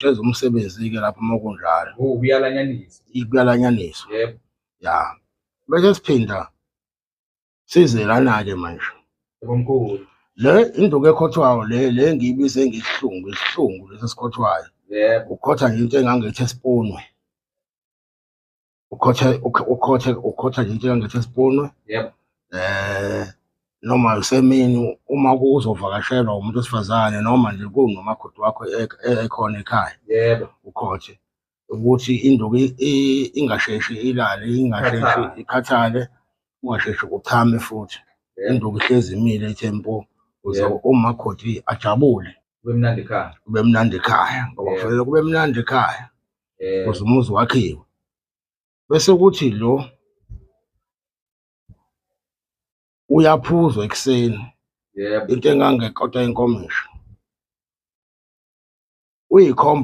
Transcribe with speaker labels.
Speaker 1: Qeza umsebenzi-ke lapho uma kunjalo.
Speaker 2: Oh, kuyalanyaniswa.
Speaker 1: Kuyalanyaniswa.
Speaker 2: Yebo.
Speaker 1: Ya. Bese siphinda size lana-ke manje.
Speaker 2: Yebo mkhulu.
Speaker 1: Le induku ekhothwayo le ngiyibize ngesihlungu, isihlungu lesi esikhothwayo.
Speaker 2: Yebo.
Speaker 1: Ukhotha nje into engangethi esipunwe. Ukhotha nje into engangethi esipunwe.
Speaker 2: Yebo.
Speaker 1: Noma usemini uma kuzovakashelwa umuntu wesifazane noma nje kunomakoti wakho ekhona ekhaya.
Speaker 2: Yebo.
Speaker 1: Ukhothe ukuthi induku ingasheshi ilale, ingasheshi ikhathale, ungasheshi uchame futhi.
Speaker 2: Yebo.
Speaker 1: Induku ihlezi imile ithe mpo ukuze
Speaker 2: Yebo.
Speaker 1: umakoti ajabule.
Speaker 2: Kube mnandi ekhaya.
Speaker 1: Kube mnandi ekhaya ngoba
Speaker 2: Yebo.
Speaker 1: kufanele kube mnandi ekhaya.
Speaker 2: Yebo.
Speaker 1: Ukuze umuzi wakhiwe. Bese kuthi lo uyaphuzwa ekuseni.
Speaker 2: Yebo.
Speaker 1: Into engangekota inkomishi. Uyikhombo